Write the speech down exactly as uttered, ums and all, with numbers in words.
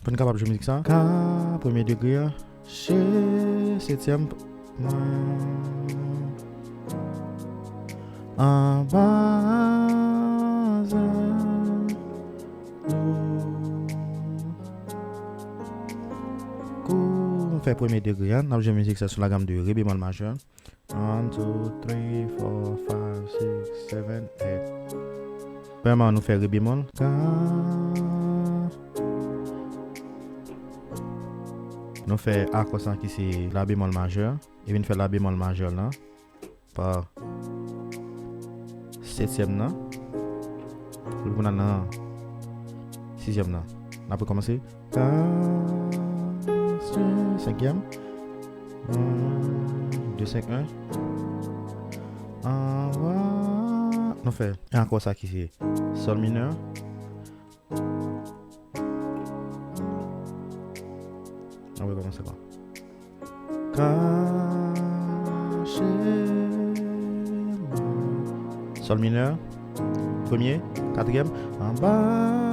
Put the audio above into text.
Pou n kapab jwe mizik sa, ka premye degre a, che setyèm mwen anba za kou. M fè premye degre a, n ap jwe mizik sa sou la gamme de re bemol majè. One, two, three, four, five, six, seven, eight. Premyèman, nou fè re bemol. Ka. Nou fè akò sa ki se la bemol majè. Epi n fè la bemol majè la. Pa setyèm nan. Pou n al nan sizyèm nan. N ap rekòmanse. Ka, senkyèm. De, senk, en. Anba. Nou fè en akò sa ki se sol minè. Ann rekòmanse ankò. Kache mwen. Sol minè. Premye. Katriyèm. Anba.